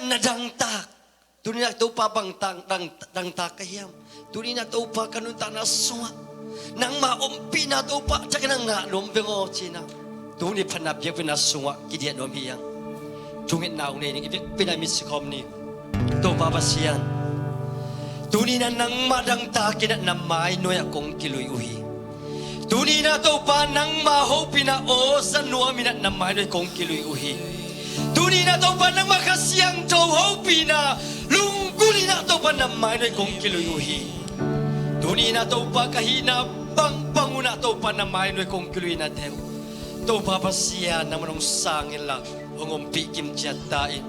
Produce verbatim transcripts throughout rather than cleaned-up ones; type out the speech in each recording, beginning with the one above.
na dangtak. Tuni-in ah Topa bang tang, dang, dangtak ka hiam? Tuni-in ah Topa ka nuntakna sungah nangma ompihna Topa ciangin ah ngah nuam veng aw ci-in ah tuni phatna biakpiakna sungah kidiah nuam hi hang. Thungetna hong nei ning, i vekpi-in ah mi sikhawm ni. Topa Pasian, tuni-in ah nangmah dangtakin ah na mainuai-ah kong kilui uh hi. Tuni-in ah Topa nangma hopihna aw za nuamin ah na mainuai kong kilui uh hi. Tuni-in ah Topa nangma Kha Siangtho hopihna lunggulhin ah Topa na mainuai kong kilui uh hi. Tuni-in ah Topa ka hihna bangbang un ah Topa na mainuai kong kilui na teh uh. Topa Pasian nangman hong sang inla hong ompih kimciat ta in.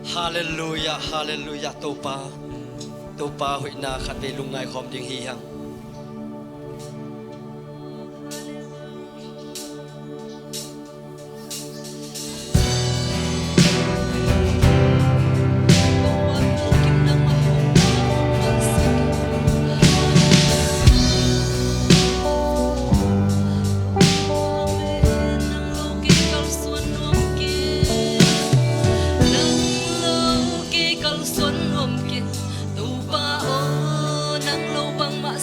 Halleluiah, halleluiah Topa. Topa hoihna khatvei lungngai khawm ding hi hang. Topa aw, nang lo bangmah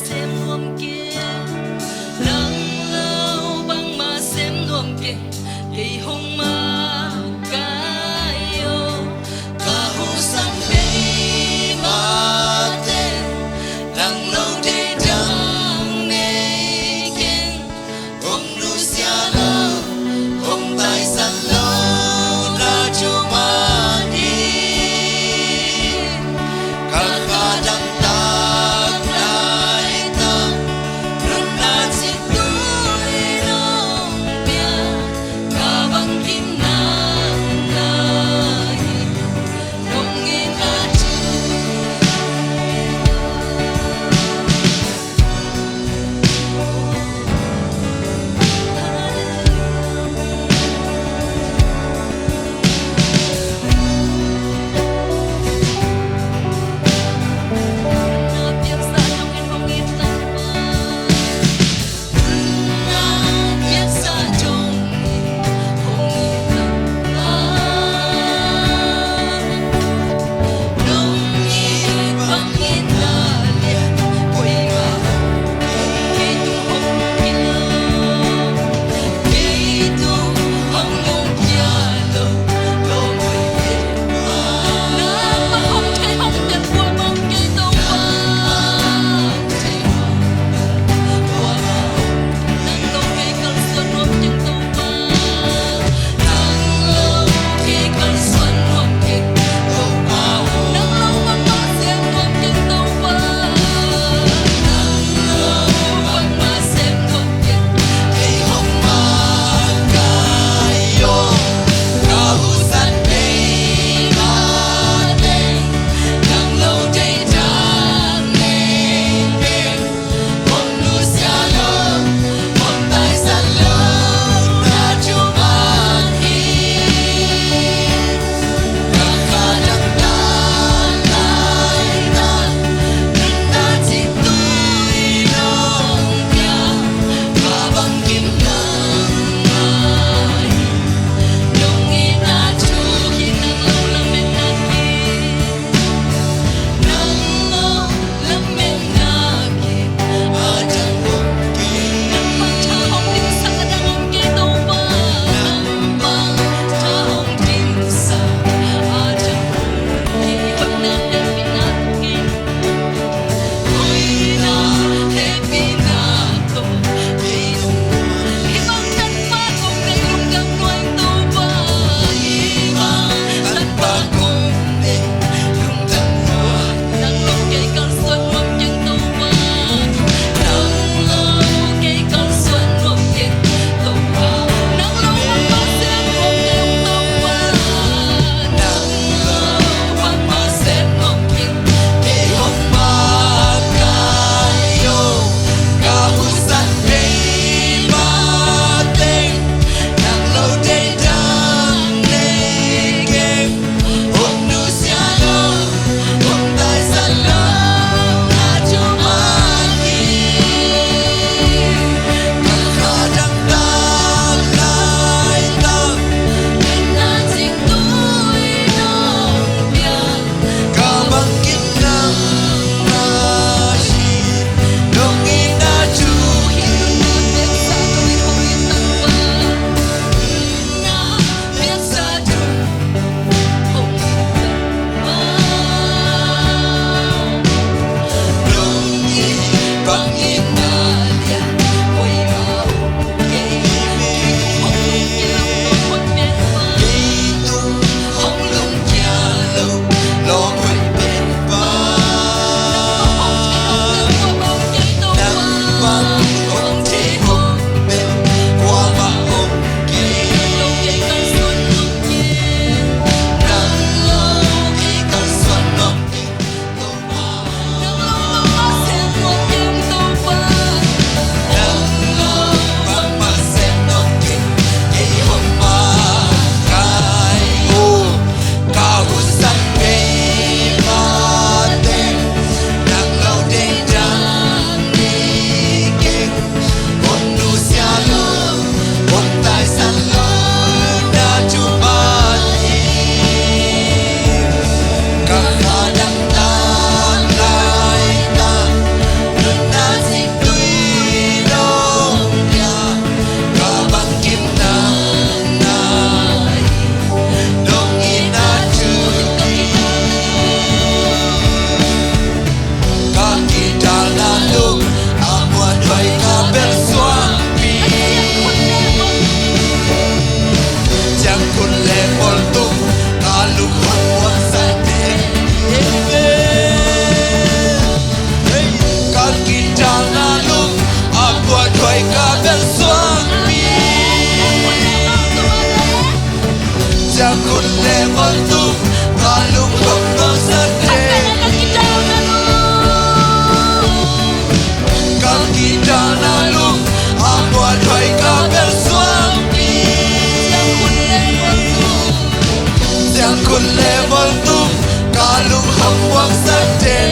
Level tum ka lungkham buang sa den.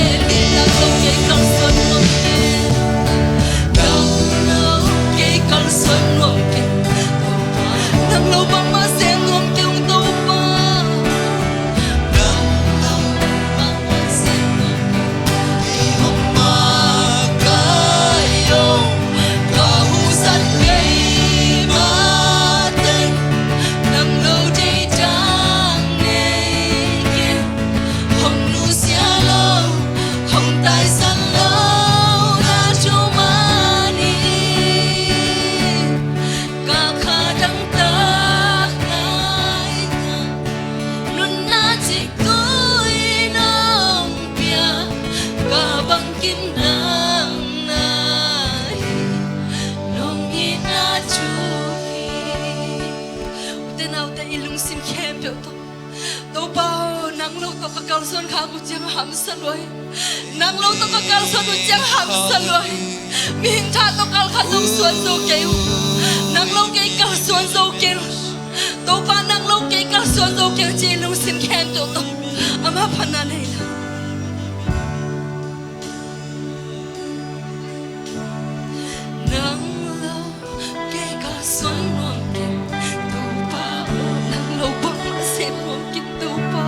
Nang lo kei kalsuan nuam kei. Nang lo kei kalsuan nuam kei. Nang lo bangmah sem nuam kei ung Topa. Nang lo bangmah sem nuam kei. Kei hong makaih o, ka husat kei mah teng. Nang lo deih dang nei kei. Hong nusia lo, hong taisan lo na thuman hi. Ka kha dang tak nai ta, nunna cik tui nong pia. Ka bangkim nang na hi, nong itna thuk hi. Ute naute, i lungsim khempeuh tawh Topa aw, nang lo tawh ka kalsuan khak uh ciang hamsa lua hi. Nang lo tawh ka kalsuan uh ciang hamsa lua hi. Mihing tha tawh kalkhat zong suan zo kei uh. Nang lo kei kalsuan zo kei uh. Topa, nang lo kei kalsuan zo kei uh ci-in lungsim khempeuh tawh ama phatna nei la. Nang lo kei kalsuan nuam kei Topa aw, nang lo bangmah sem nuam kei Topa.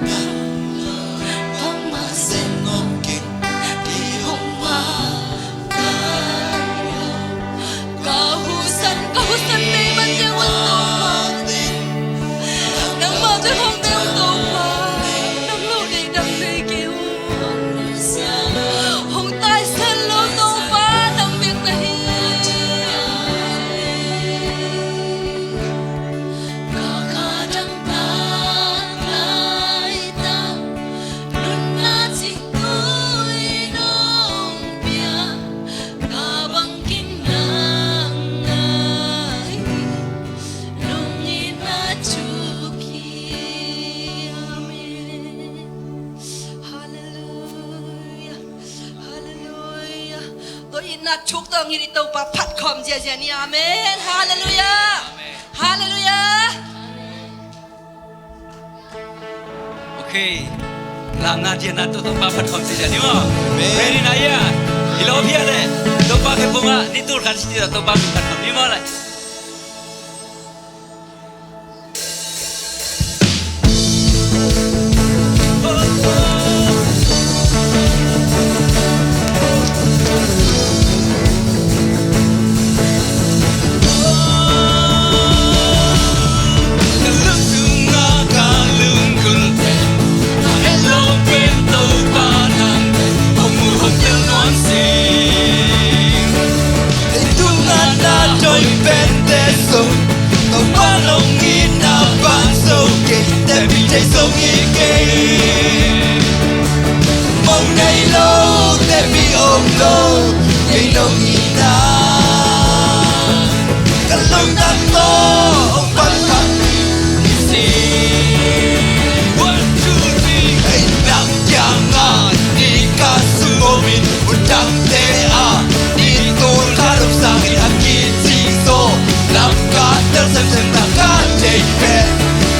Nang lo bangmah sem nuam kei, kei hong makaih o. Ka husat, ka husat nei man deuh un Topa. Nangmah bek hong bel Topa. Nang lo deih dang nei kei un. Hong taisan lo Topa nang bek na hi. Ka kha dang tak nai ta, nunna cik tui nong pia. Ka bangkim nang na hi, nong itna thuk hi. Amen. Halleluia. Halleluia. Tua itna thuk tawh ngin i Topa phat khawm ziazia ni. Amen. Halleluia. Halleluia. Ok. Lamna diana tawh Topa phat khawm ziazia ni maw. Amen. Ready na hia? I lawm hia leh Topa khe pungah ni tul khat siti tawh Topa min phat khawm ni maw lai. Ka lungsim ah ka lunggulh pen, a et lo pen Topa nang pen, hong mu hong tel nuam sing. Leitung ah na doi pente zong, Topa nong itna bang zo kei, tepih thei zo ngei kei. Mong nei lo, tepih om lo, kei nong itna. Ka lungtang tawh hong pan khat hi si. One, two, three. Hei, nang kiangah nih khat sung om in, hun dangte ah nih tul khat om sangin a kicing zaw, lam ka tel semsem na ka thei pen,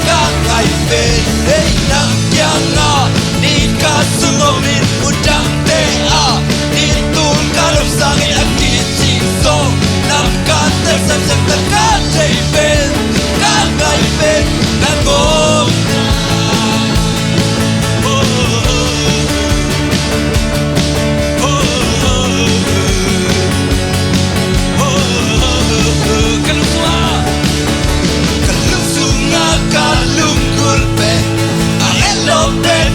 ka ngai pen. Hei, nang kiangah nih khat sung om in, hun dangte ah nih tul khat om sangin a kicing zaw, lam ka tel semsem na ka thei pen, ka ngai pen nang om. Ka lungsung ah, ka lungsung ah ka lunggulh pen, a et lo pen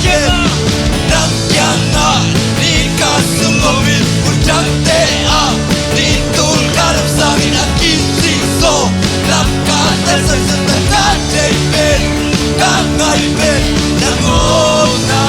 Nang kiangah ni ka sungawmin, hun thakte ah ni tul ka lamsangin, a kici zaw lam ka tansak, sangtan ka thei pen, ka ngai pen nang om na.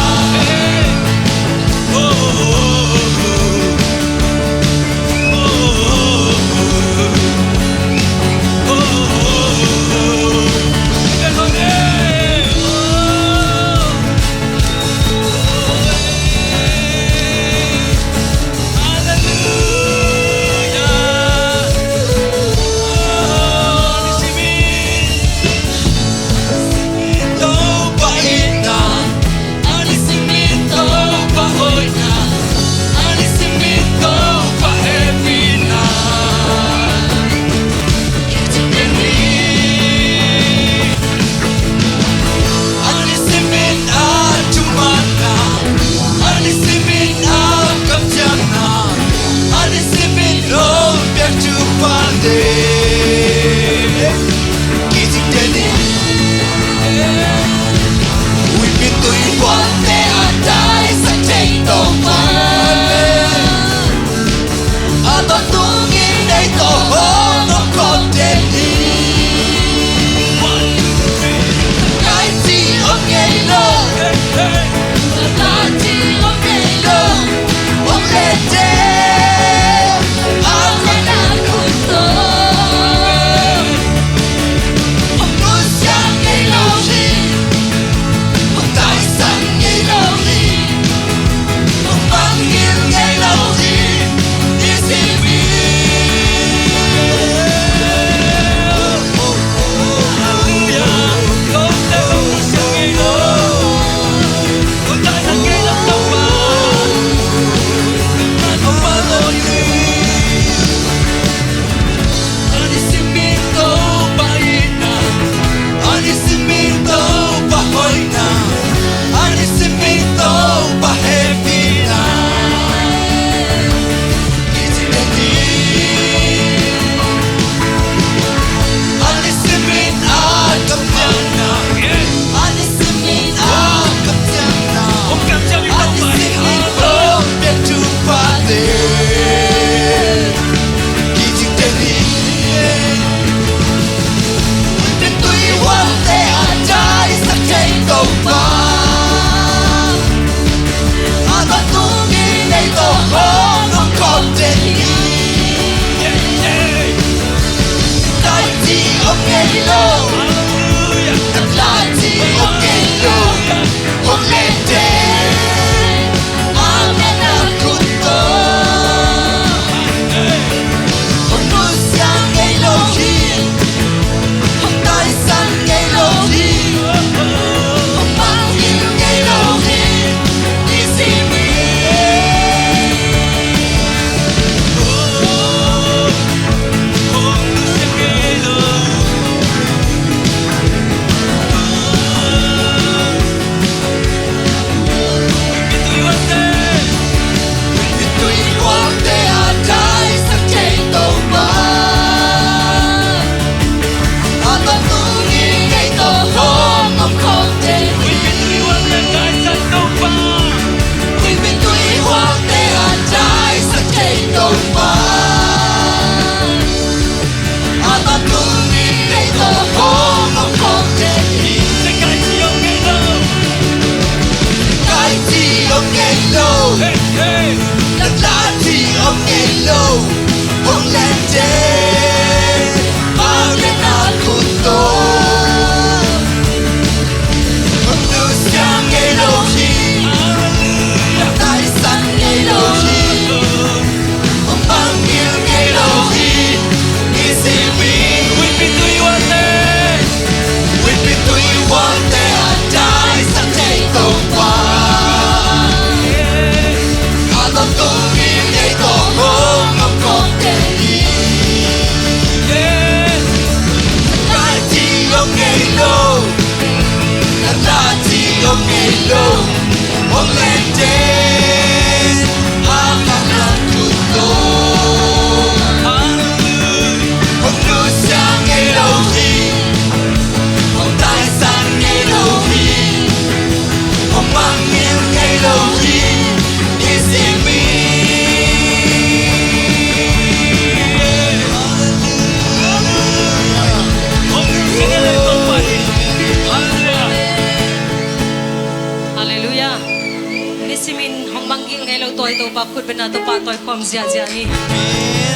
Pa khutbetna tawh pahtawi khawm ziahziah ni.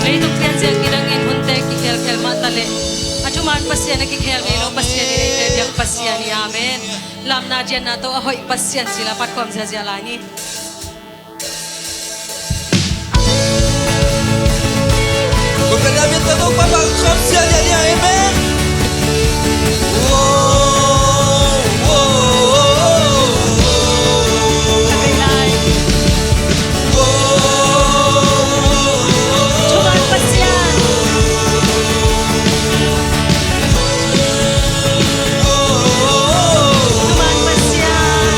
Leitung pian zia kidangin hunte kikhelkhel mah taleh, a thuman Pasian a kikhel ngei lo Pasian in eite biak Pasian hi. Amen. Lamna dianna tawh a hoih Pasian cila pat khawm ziahziah lai ni. Khutbetna biakna tawh pahtawi khawm ziahziah ni. Amen. Thuman Pasian. Thuman Pasian.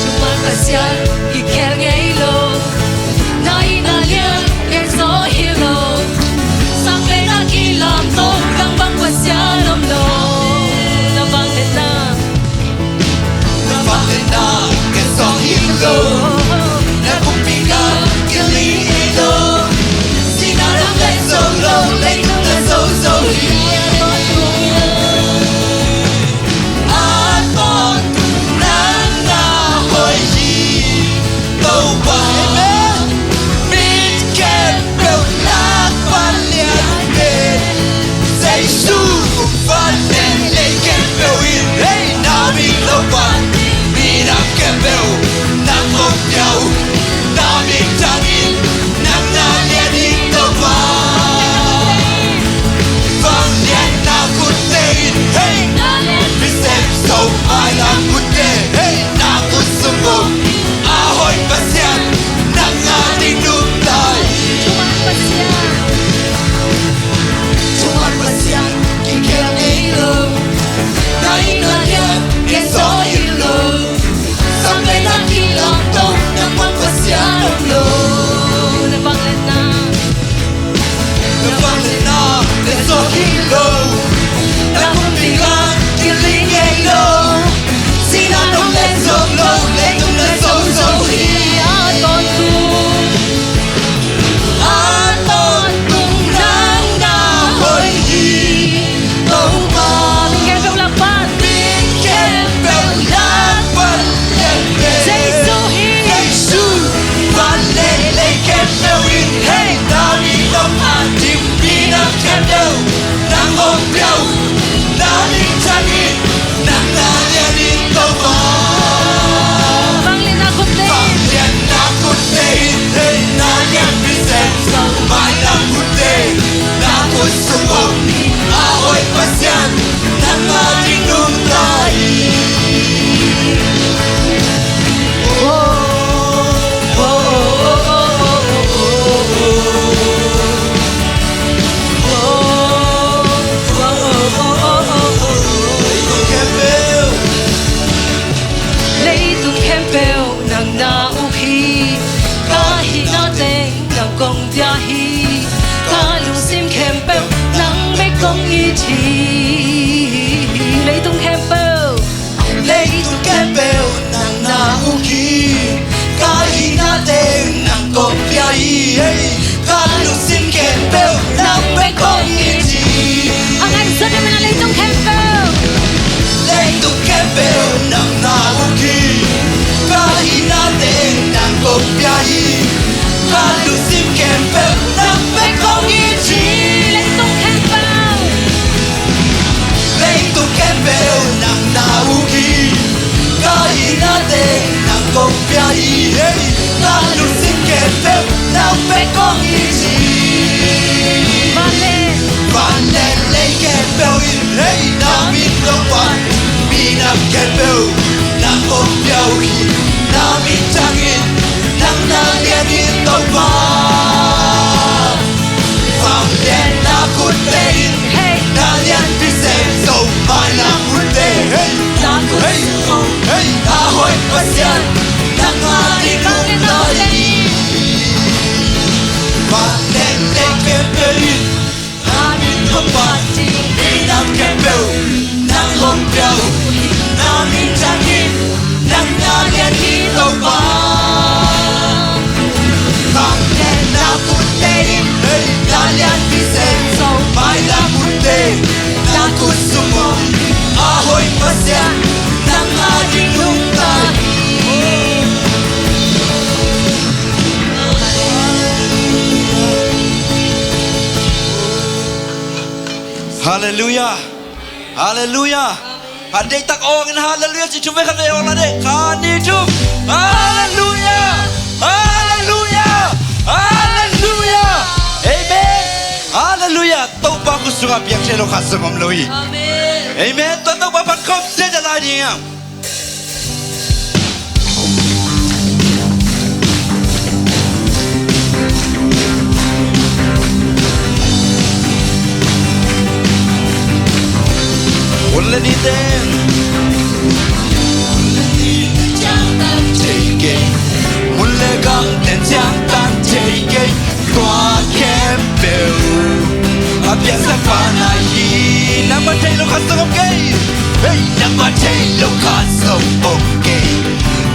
Thuman Pasian kikhel ngei lo. Na itna lian gen zaw hi lo. Sang le na kilamto, nang bang Pasian om lo. Na vangliatna, na vangliatna gen zaw hi lo. Na kumpi gam kiling ngei lo. Sihna nang lei zo lo, leitung na zo zo hi. A tawntung nang na hoih hi. Topa, amen. Mi khempeuh lak vanglian pen Jesu, vanglian lei khempeuh in, hei, na min lo pan, minam khempeuh nang hong pia uh, na min thang in, nang na lian in Topa. Vangliatna khutte in, hei, na lian, mi sem zo mailam khutte, hei, na khut sung bawh a hoih Pasian, nang a ding nungta hi. Thuman Pasian. Thuman Pasian kikhel ngei lo. Na itna lian gen zaw hi lo. Sang le na kilamto, nang bang Pasian om lo. Na vangliatna, na vangliatna gen zaw hi lo. Na kumpi gam kiling ngei lo. Sihna nong lei zo lo, leitung na zo zo hi. A tawntung, a tawntung nang na hoih hi. Topa, mi khempeuh lak pan, mi khempeuh lak pan lian pen Jesu hi. Jesu, vanglian lei khempeuh in, hei, na min lo pan, minam khempeuh nang hong pia uh, na min thang in, nang na lian in Topa. Vangliatna khutte in, vangliatna khutte in, hei, na lian mi sem zo mailam khutte, na khut sung bawh a hoih Pasian, nang a ding nungta hi. Leitung khempeuh nang na uk hi. Ka hihna teng nang kong pia hi. Ka lungsim khempeuh nang bek kong it hi. Leitung khempeuh, leitung khempeuh nang na uk hi. Ka hihna teng nang kong pia hi. Ka lungsim khempeuh nang bek kong it hi. A ngaihsut na min a leitung khempeuh. Leitung khempeuh nang na uk hi. Ka hihna teng nang kong pia hi. Ka lungsim khempeuh nang bek kong it hi. Leitung khempeuh, leitung khempeuh nang na uk hi. Ka hihna teng nang kong pia hi. Hei, ka lungsim khempeuh nang bek kong it hi. Vanglian, vanglian lei khempeuh in, hei, na min lo pan, minam khempeuh nang hong pia uh hi. Na min thang in, nang na lian in Topa. Vangliatna khutte in, hei, na lian mi sem zo mailam khutte, hei, na khut, hei, hei, a hoih Pasian, nang a ding nungta hi. Halleluiah. Halleluiah. Khat deihtak awngin halleluiah ci thum vei, khat vei awng la deh. Khat, nih, thum. Halleluiah. Halleluiah. Halleluiah. Amen. Halleluiah. Topa khut sungah piang thei lo khat zong om lo hi. Amen. Amen. Tua Topa phat khawm ciat lai ding hi hang. Hun le ni teng, hun le ni teng ciangtan thei kei. Mun le gam teng ciangtan thei kei. Tua khempeuh a piangsak pa na hi. Nangmah thei lo khat zong om kei. Hei, nangmah thei lo khat zong om kei.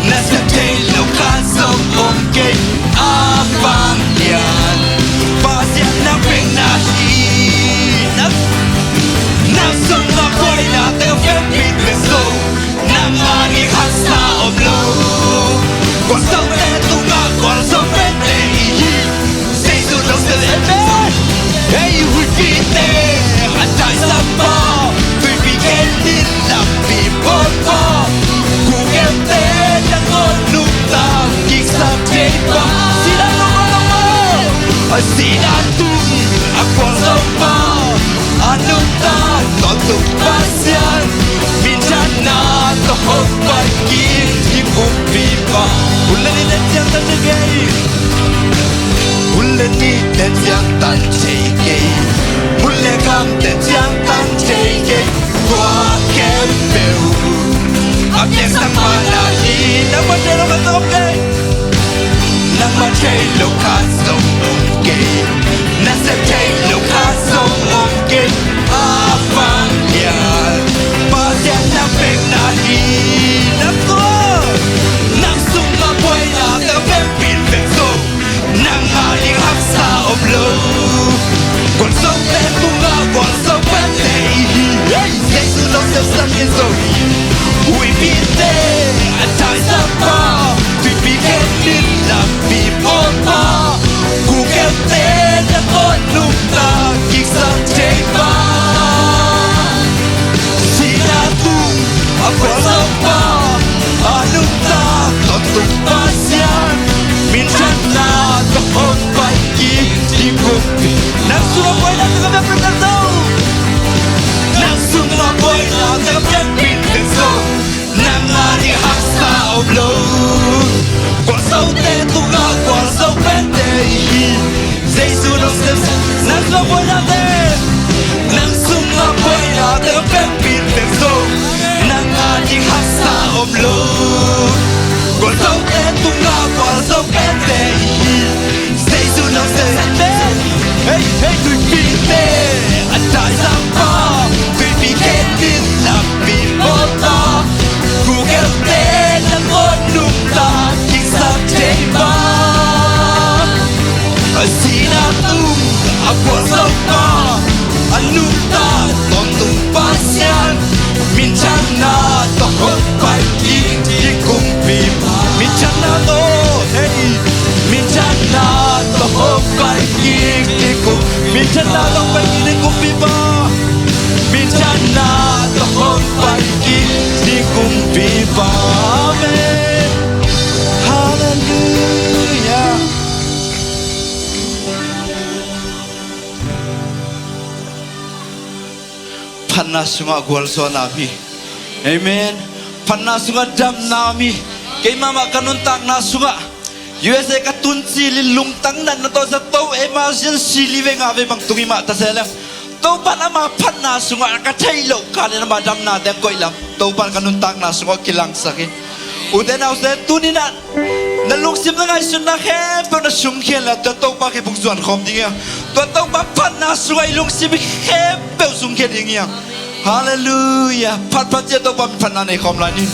Na sep thei lo khat zong om kei. A vanglian Pasian nang pek na hi. Nang, nang sungah buaina teng a pek pin pek zo. Nang a ding haksa om lo. Gualzo te tungah gualzo pente i hi. Jesu lawmte le. Amen. Hei, huipite a taisan pa, tuipi gen in lampi bawl pa, gulkelte nangawn nuntak kiksak thei pa. Sihna tung a lawm pa, a sihna tung a gualzo pa, a nuntak tawntung Pasian, minthanna tawh hong pai kik ding kumpipa. Hun le ni teng ciangtan thei kei. Hun le ni teng ciangtan thei kei. Mun le gam teng ciangtan thei kei. Tua khempeuh a piangsak pa na hi. Nangmah thei lo khat zong om kei. Nangmah thei lo khat zong om kei. Na sep thei lo khat zong om kei. A vanglian Pasian nang pek na hi. Nang sungah, nang sungah buaina teng a pek pin pek zo. Nang a ding haksa om lo. Gualzote tungah gualzo pente i hi. Hei, Jesu lawmte sang in zo hi. Huipite a taisan pa, tuipi gen in lampi bawl pa, gulkelte nangawn nuntak kiksak thei pa. Sihna tung a gualzo pa, a nuntak tawntung Pasian, minthanna tawh hong pai kik ding kumpi. Nang sungah buaina teng a piang pin pek zo. Nang sungah buaina teng a piang pin pek zo. Nang a ding haksa om lo. Gualzote tungah gualzo pente i hi. Jesu lawmte, nang sungah buaina teng, nang sungah buaina teng a piang pin pek zo. Nang a ding haksa om lo. Gualzote tungah gualzo pente i hi. Jesu lawmte, hei, hei, tuipite a taisan pa, tuipi gen in lampi bawl pa, gulkelte nangawn nuntak kiksak thei pa. A sihna tung a gualzo pa, a nuntak tawntung Pasian, minthanna tawh hong pai kik ding kumpipa. Minthanna tawh, hei, minthanna tawh hong pai kik ding kum, minthanna tawh hong pai kik ding kumpipa. Minthanna tawh hong pai kik ding kumpipa. Amen. Halleluiah. Phatna sungah gualzawhna om hi. Amen. Phatna sungah damna om hi. Keimah mah ka nuntakna sungah U S A ka tun cilin lungtang natna tawh zato emergency li vei nga vei bang tung hi mah ta se leng, Topa'n ama phatna sungah ka theih loh kalin ama damna teng koih lam Topa'n ka nuntakna sungah kilangsak hi. Ute naute, tuni-in ah na lungsim, na ngaihsutna khempeuh na sungkhia inla, tua Topa kiang buk zuan khawm ding hi hang. Tua Topa phatna sungah i lungsim khempeuh sungkhia ding hi hang. Halleluiah. Phat, phat ciang Topa min phatna nei khawm lai ni.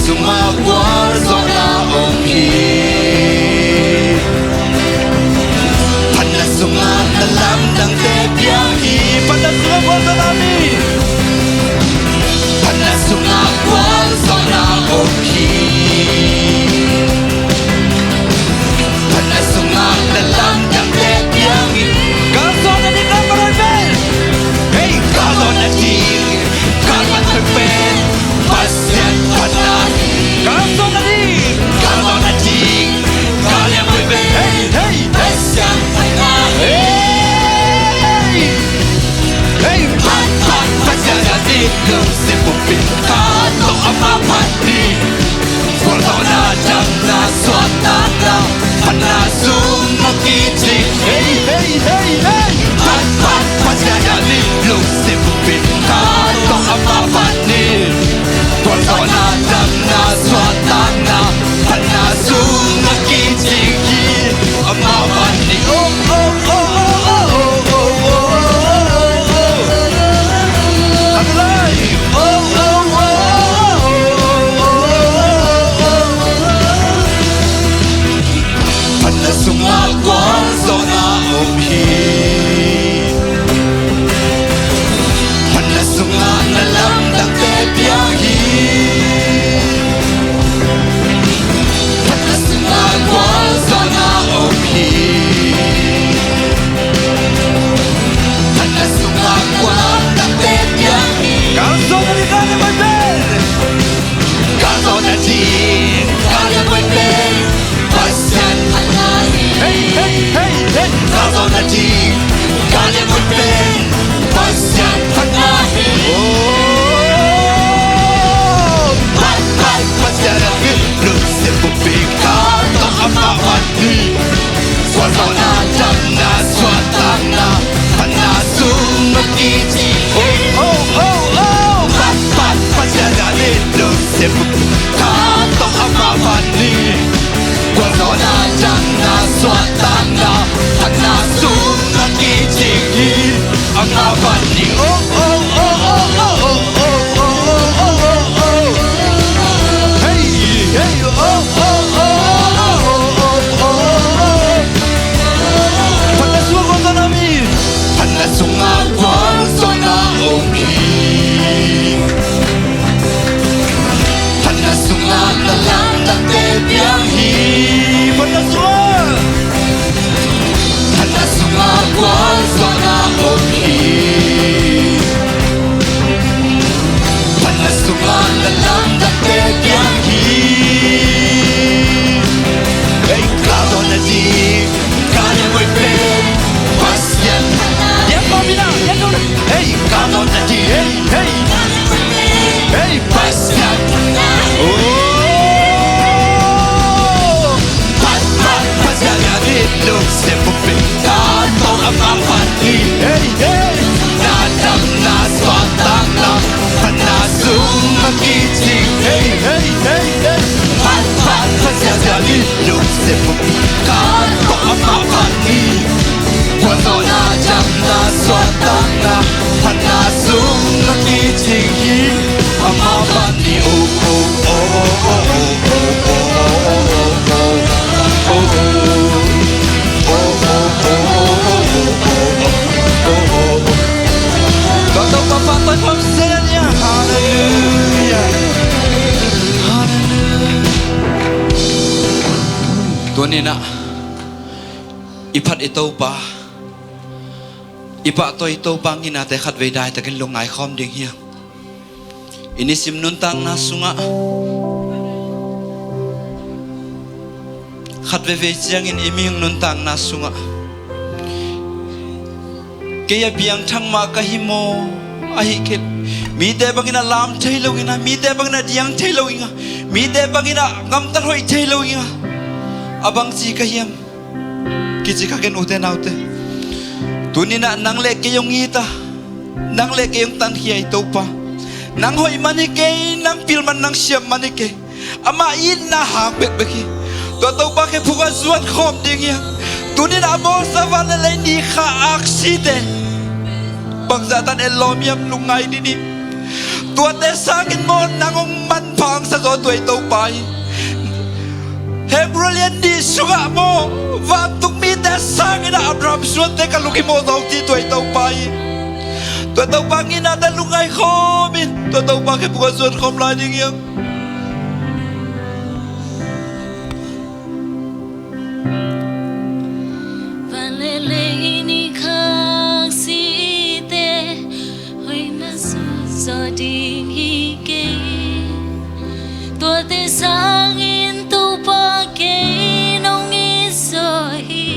Sungah gualzawhna om hi. Phatna sungah na lamdangte piang hi. Phatna sungah gualzawhna om hi. Phatna sungah gualzawhna om hi. Phatna sungah na lamdangte piang hi. Gualzawhna ding, gualzawhna ding. Hei, gualzawhna ding, gualzawhna ding. Pasian phatna hi. Gualzawhna ding, gualzawhna ding. Gualzawhna ding. Hei, hei. Pasian phatna hi. Hei. Hei, phat, phat, Pasian a ding, lungsim pumpi, kha tawh amah phat ni. Gualzawhna, damna, suahtakna, phatna sungah kicing. Hei, hei, hei, hei. Phat, phat, Pasian a ding, lungsim pumpi, kha tawh amah phat ni. Gualzawhna, damna, suahtakna, phatna sungah kicing hi. Amah phat ni. Oh, oh, oh. Phatna sungah gualzawhna om hi. Phatna sungah na lamdangte piang hi. Phatna sungah gualzawhna om hi. Phatna sungah gualzawhna piang hi. Gualzawhna ding, gualzawhna ding. Gualzawhna ding, gualzawhna ding. Pasian phatna hi. Hei, hei, hei, hei. Gualzawhna ding, gualzawhna ding. Pasian phatna hi. Oh. Phat, phat, Pasian a ding, lungsim pumpi, kha tawh amah phat ni. Gualzawhna, damna, suahtakna, phatna sungah kicing hi. Oh, oh, oh, oh. Phat, phat, Pasian a ding, lungsim pumpi, kha tawh amah phat ni. Gualzawhna, damna, suahtakna, phatna sungah kicing hi. Amah phat ni. Oh, oh, oh. Hey, hey, oh, oh, oh. Phatna sungah gualzawhna om hi. Phatna sungah gualzawhna om hi. Phatna sungah na lamdangte piang hi. Phatna sungah. Phatna sungah gualzawhna om hi. Phatna sungah na lamdangte piang hi. Hei, gualzawhna ding, gualzawhna ding. Pasian. Diak kawm hi na, diak kawm hi na. Hei, gualzawhna ding, hei, hei. Hei, Pasian. Oh. Phat, phat, Pasian a ding, lungsim pumpi, kha tawh amah phat ni. Hey, hey. Na damna, suahtakna, phatna sungah kicing. Hey, hey, hey, hey. Phat, phat, Pasian a ding, lungsim pumpi, kha tawh amah phat ni. Gualzawhna, damna, suahtakna, phatna sungah kicing hi. Amah phat ni. Oh, oh, oh. Tua Topa pahtawi phamsiat ni. Halleluiah. Halleluiah. Tuni-in ah i phat i Topa, i pahtawi Topa ngihnate khatvei daitakin lungngai khawm ding hi hang. I nisim nuntakna sungah, khat veivei ciangin i mihing nuntakna sungah, kei a piangthak mah ka hi maw? Ahih kei leh mite bangin a lam thei lo ing a, mite bangin a diang thei lo ing a, mite bangin a gamtat hoih thei lo ing a, a bangci ka hiam? Kici kha ken, ute naute. Tuni-in ah nang le kei hong it a, nang le kei hong tankhia i Topa. Nang hoih man hi kei, nang pil man, nang siam man hi kei. Amah itna hang bekbek hi. Tua Topa khephung ah zuan khawm ding hi hang. Tuni-in ah a bawlsa van le lei, ni kha aksite bangzah tan etlawm hiam, lungngai ni ni. Tuate sangin maw nang hong manpha hong sa zaw tua i Topa hi. Hebrew lian nih sungah maw vantung mite sangin ah Abraham suante ka lungkim aw zaw ci tua i Topa hi. Tua Topa nginnate lungngai khawm in tua Topa khe buk a zuan khawm lai ding hiam? Van le lei nih khak site hoihna sut zaw ding hi kei. Tuate sangin Topa kei nong it zaw hi.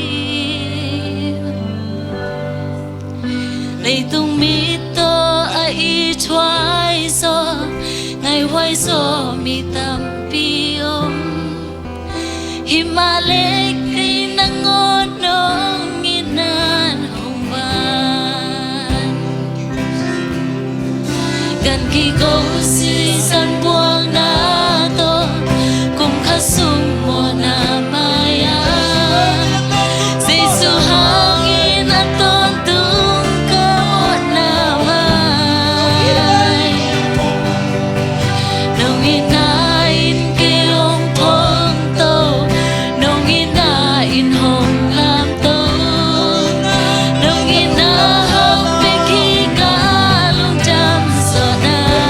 Leitung mit tawh a ithuai zaw, ngaihuai zaw mi tampi om. Himahleh kei nangawn nong itna hong ban. Gan kiko sisan buakna tawh kum khat sung mawhna mai-ah Jesu hangin a tawntung ka mawhna mai. Nong itna in kei hong phongto, nong itna in hong lamto, nong itna hong pia kik a lungdam zaw nai.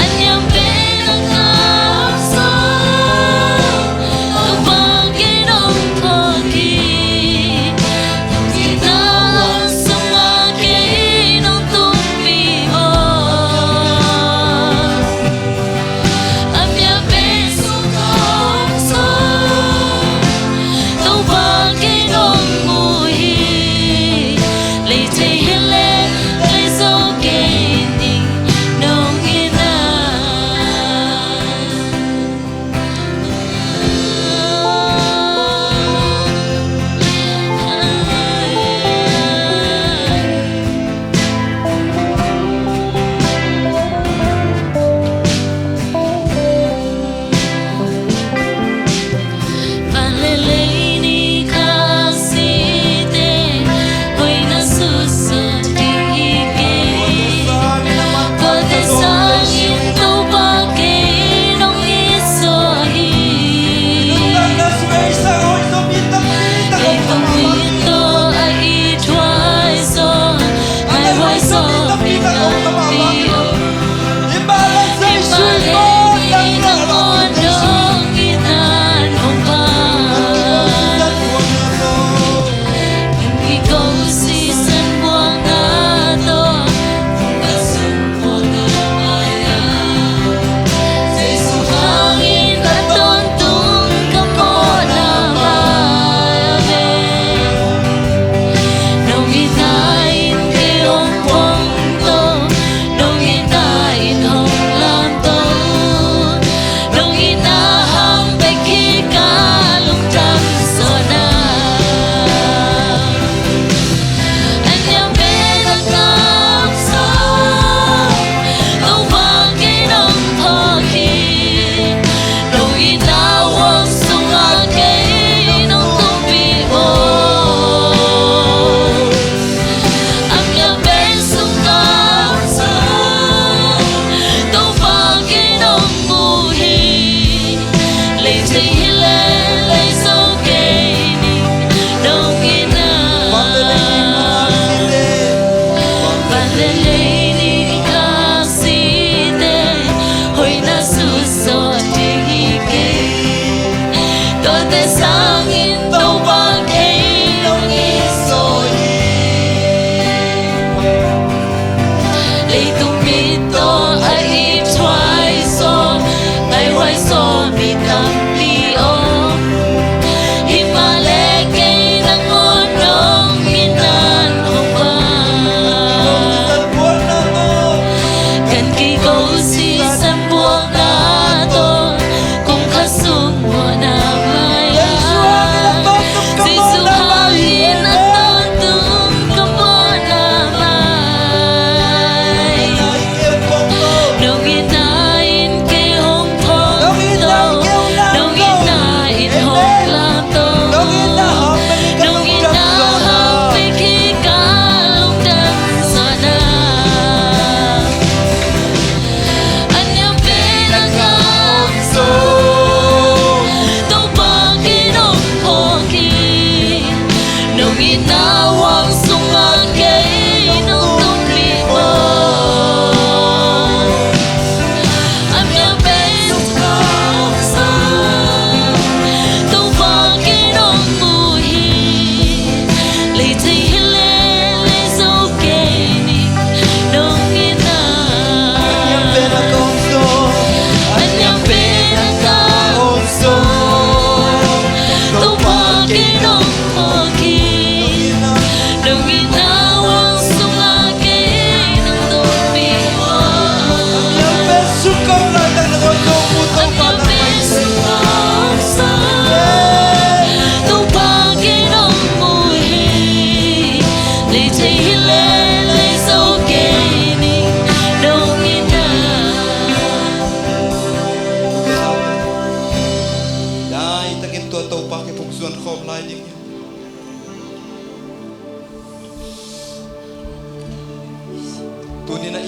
An yam pen a kap zaw, Topa kei nong phawk hi. Itna sungah kei nong tumpih aw. A mya pen sung kong sung, Topa kei nong mu hi. Lei thei hi leh lei zo kei ning nong itna. Van le lei nih khak site hoihna sut zaw ding hi kei. Tuate sangin Topa kei nong it zaw hi. Leitung mit tawh a ithuai zaw, ngaihuai zaw mi tampi om. Nong itna in kei hong phongto, nong itna in hong lamto, nong itna hong pia kik a lungdam zaw nai. An yam pen a kap zaw, Topa kei nong phawk hi. Nong itna huang sungah kei nong tumpih aw. A mya pen sung kong sung, Topa kei nong mu hi. Lei thei hi leh lei zo kei ning nong itna. Van le lei nih khak site hoihna sut zaw ding hi kei. Tuate sangin Topa kei nong it zaw hi. Leitung mit tawh a ithuai zaw, ngaihuai zaw mi tampi om. Himahleh kei nangawn nong itna hong ban. Gan kiko sisan buakna tawh kum khat sung mawhna mai-ah Jesu hangin a tawntung ka mawhna mai.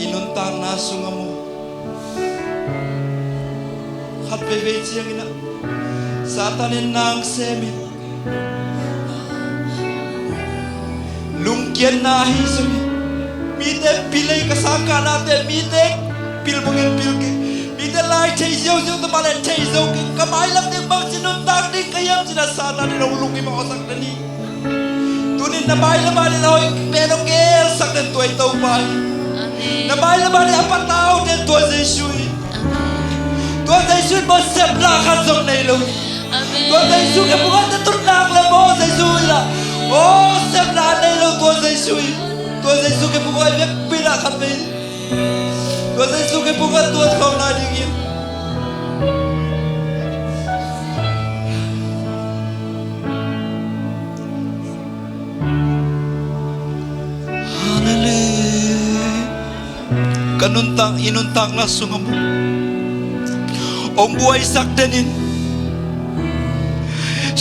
I nuntakna sungah maw, khat veivei ciangin ah Satan in nang semin lungkiatna ahi zongin, mite pil ei, ka sangkahnate mite pil bangin pil kei, mite lai thei ziauziau ta mah leh thei zo kei, ka mailam ding bangci nuntak ding ka hiam ci-in ah Satan in hong lung i mawhsak den hi. Tunin na mailam ah ding a hoih pen hong gelsak den tua i Topa hi. Amen. Na mailam ah ding a patau den tua Jesu hi. Amen. Tua Jesu in maw, seplah khat zong nei lo hi. Amen. Tua Jesu kiang bang a tun nang leh maw, Jesu in ah, aw, seplah nei lo tua Jesu hi. Tua Jesu kiang bang a i vekpi-in ah khat vei. Tua Jesu kiang bang a tuat khawm lai ding hi. Hallelujah. Ka nuntak, i nuntakna sungah maw, hong buaisak den in.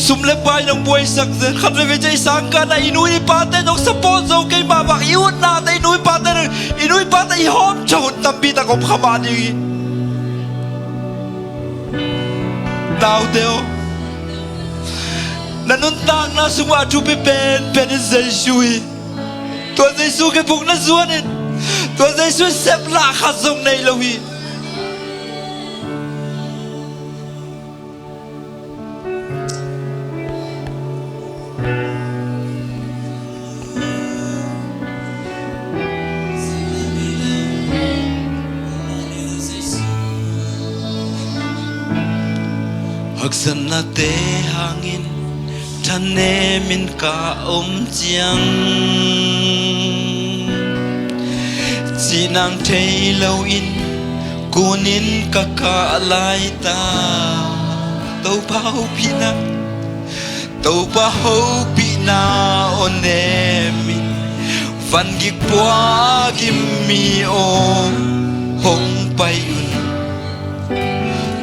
Sum le pai in hong buaisak den. Khat veivei ciang i sangkahna, i nu i pate in hong support zo kei mah bang, i utnate, i nu i pate in, i nu i pate i hawmthawh hun tampi tak om kha mah ding hi. Naute aw, na nuntakna sungah a thupi penpen in Jesu hi. Tua Jesu kiang bang na zuan in, tua Jesu in seplah khat zong nei lo hi. Haksatnate hangin thanemin ka om ciang, cihnang thei loin kunin ka kah lai ta. Topa hopihna, Topa hopihna aw nemin, van gik puak in mi aw hong pai un.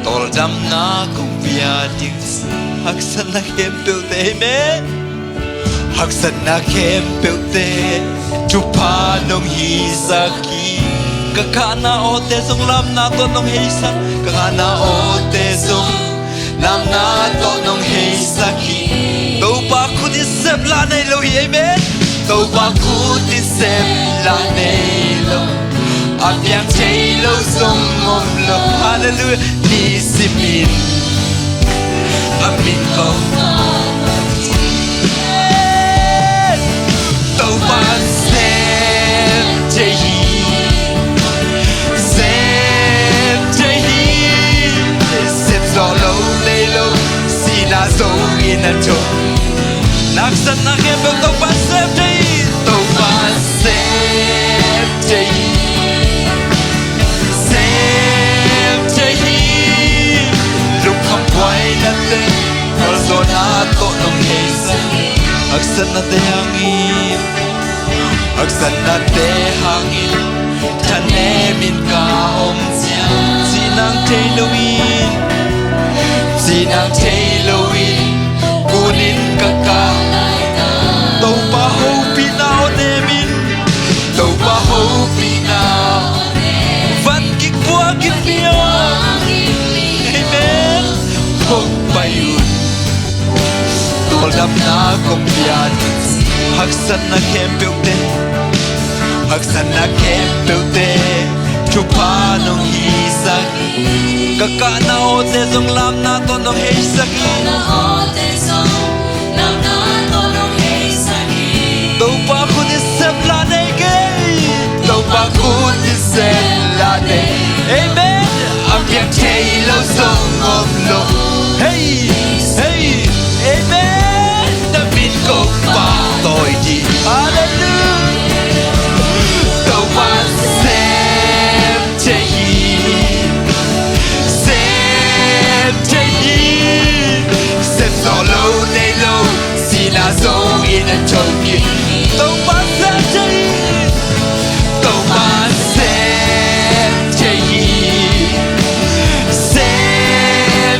Tawldamna kong pia ding. Haksatna khempeuhte, amen. Haksatna khempeuhte thupha nong hisak hi. Ka kahna awte zong lamna tawh nong heisak. Ka kahna awte zong lamna tawh nong heisak hi. Topa khut in seplah nei lo hi, amen. Topa khut in seplah nei lo, a piang thei lo zong om lo. Halleluiah. Nisimin a min ko. Topa sem thei hi, sem thei hi. Sem zawh lo nei lo, sihna zo in a tho. Na haksatna khempeuh Topa sem thei hi. Topa sem thei hi. Sem thei hi. Lungkham buaina teng, gualzawhna tawh nong heisak. Haksatnate hangin, haksatnate hangin thanemin ka om ciang, cihnang thei loin, cihnang thei loin kunin ka kah. Topa hopihna aw nemin, Topa hopihna, van gik puak in mi aw. Amen. Hong pai un. Tawldamna kong pia ding. Haksatna khempeuhte, haksatna khempeuhte thupha nong hisak hi. Ka kahna awte zong lamna tawh nong heisak hi. Topa khut in seplah nei kei. Topa khut in seplah nei. Amen. A piang thei lo zong om lo. Hei, hei. Amen. Na min kong pahtawi ding. Halleluiah. Topa sem thei hi. Sem thei hi. Sem zawh lo nei lo, sihna zo in a tho kik. Topa sem thei hi. Topa sem thei hi. Sem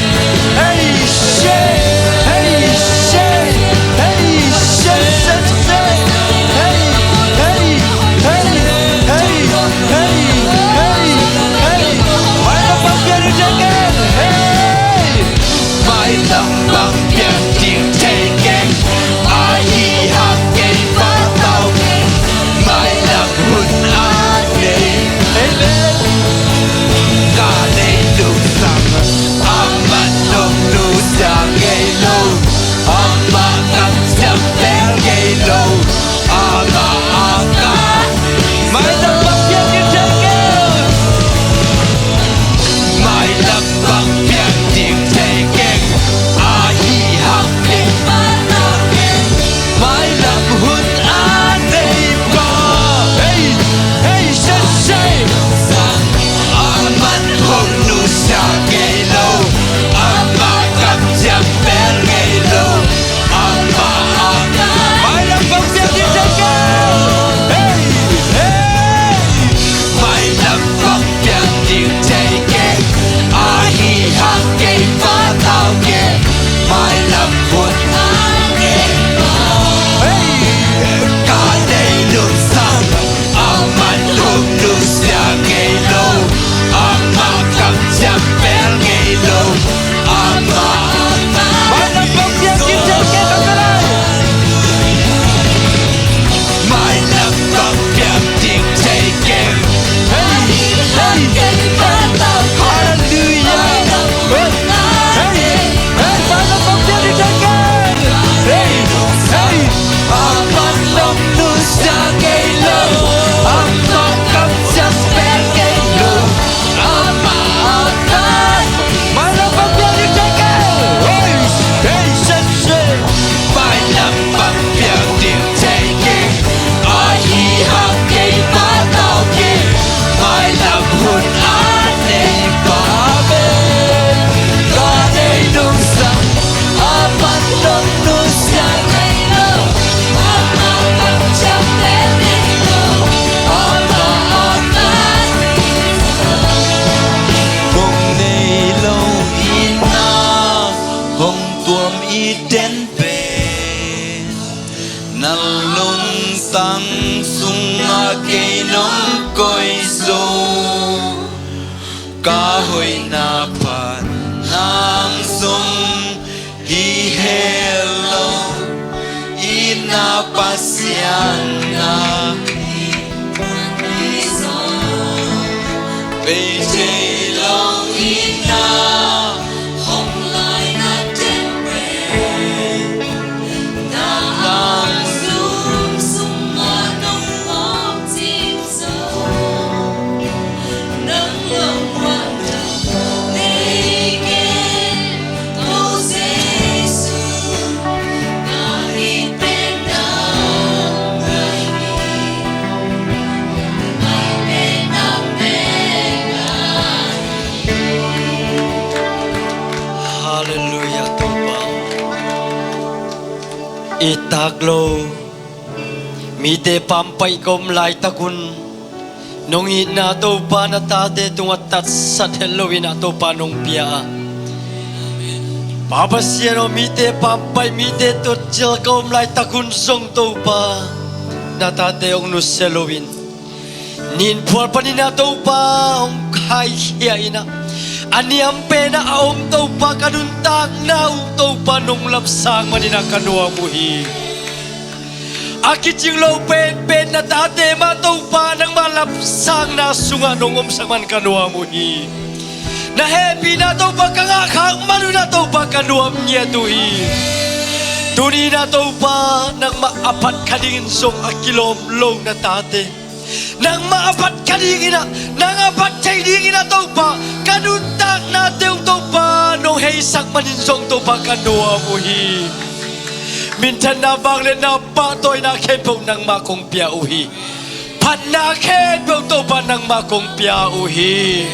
Ei, Na Pasian na hi, Pasian na hi, Pasian na hong lai na temple, na hang zum sung ma nong mawk cim zo. Halleluiah, Topa. I tak lo mite pampaih ka om laitakun nong itna Topa na tate tungah tatsat het loin ah Topa nong pia a, Pa Pasian aw, mite pampaih, mite totcil ka om laitakun zong Topa na tate hong nusia loin, nin phual panin ah Topa hong khaikhia in ah, a niam pen ah a om Topa ka nuntakna uh Topa nong lapsang manin ah ka nuam uh hi. A kicing lo penpen na tate mah Topa nangmah lapsangna sungah nong omsak man ka nuam uh hi. Na hehpihna Topa ka ngahkhak man uh in ah Topa ka nuam ngiat uh hi. Tuni in ah Topa nangmah a phat kha dingin zong a kilawm lo na tate, nangmah a phat kha dingin ah, nang a phat thei dingin ah Topa ka nuntaknate uh Topa nong heisak manin zong Topa ka nuam uh hi. Minthanna, vangliatna, pahtawina khempeuh nangmah kong pia uh hi. Phatna khempeuh Topa nangmah kong pia uh hi.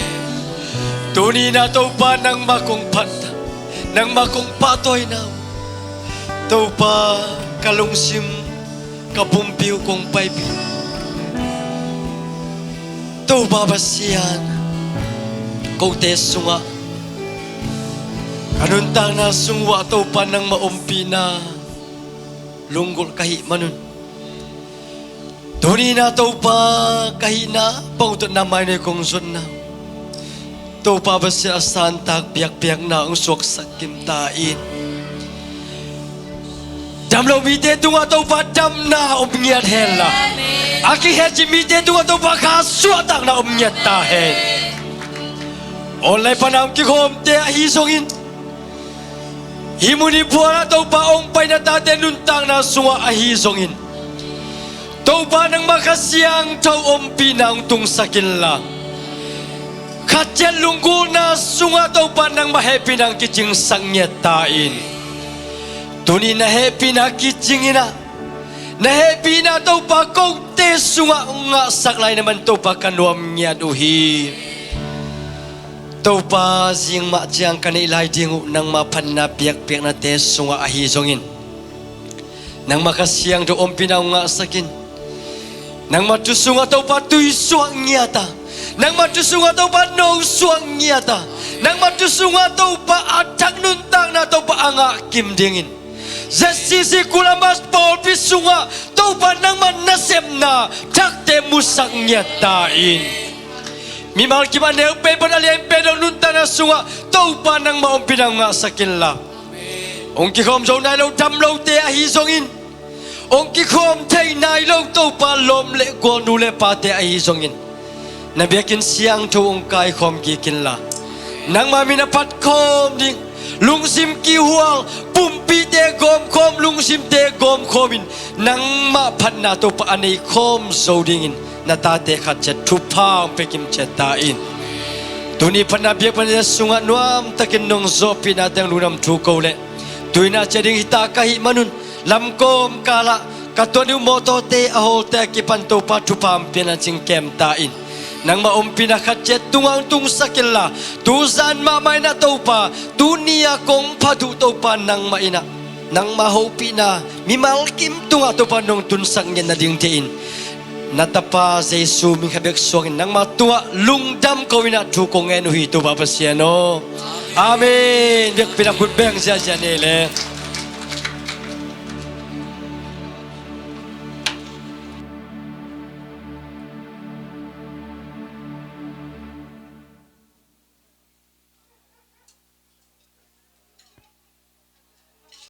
Tuni in ah Topa nangmah kong phat, nangmah kong pahtawina uh Topa ka lungsim, ka pumpi uh kong paipih. Topa Pasian, kote sungah ka nuntakna sung uh ah Topa nangmah ompihna lunggulh ka hih man un, tuni in ah Topa ka hihna bang uh tawh na mainoi kong zonna uh Topa Pasian, a santak biakpiakna hong suaksak kim ta in. Dam lo mite tungah Topa damna om ngiat hen la, a kikhetcip mite tungah Topa kha suahtakna om ngiat ta hen. Online pana hong kikhawmte ahi zongin, hih mun hih phualah Topa hong pai na tate nuntakna sungah ahi zongin, Topa nangmah Kha Siangtho ompihna hong tungsak inla, khat ciat lunggulhna sungah Topa nangmah hehpihna hong kicingsak ngiat ta in. Tuni na hehpihna kicing in ah, na hehpihna Topa kote sungah hong ngahsak lai na man Topa ka nuam ngiat uh hi. Topa, zing mah ciang ka neih lai ding uh nangmah phatna biakpiaknate sungah ahi zongin, nangmah Kha Siangtho ompihna hong ngahsak in. Nangmah thu sungah Topa tui suak ngiat a, nangmah thu sungah Topa no suak ngiat a, nangmah thu sungah Topa a thak nuntakna Topa a ngah kim dingin, Z C C Kulamas pawlpi sungah Topa nangmah nasepna thakte musak ngiat ta in. Mimal kim a neu pen pan a lian pen dong nuntakna sungah Topa nangmah ompihna hong ngahsak inla, hong kikhawm zo nai lo dam lote ahi zongin, hong kikhawm thei nai lo Topa lawm le gual nu le pate ahi zongin, na biakinn siangtho hong kaikhawm kik inla, nangmah min a phat khawm ding, lungsim kihual, pumpite gawmkhawm, lungsimte gawmkhawmin, nangmah phatna Topa a neikhawm zo dingin na tate khat ciat thupha hong pia kim ciat ta in. Tuni phatna biakpiaknate sungah nuamtakin nong zawhpihna teng lungdam thu ko leh, tuni a ciah ding hita ka hih man un, lamkawm kalah ka tuah ding uh mawtawte a hawlte a kipan Topa thupha hong piakna cing kem ta in. Nangmah ompihna khat ciat tungah hong tungsak inla, tuzan mahmah in ah Topa, tuni a kong phat uh Topa nangmah in ah, nangmah hopihna mimal kim tungah Topa nong tunsak ngiat nadingte in, na Tapa Jesu min khat bek suangin nangmah tungah lungdam ko in ah thu kong ngen uh hi Topa Pasian aw. Amen. Biakpiakna khut beng ziahziah nei le.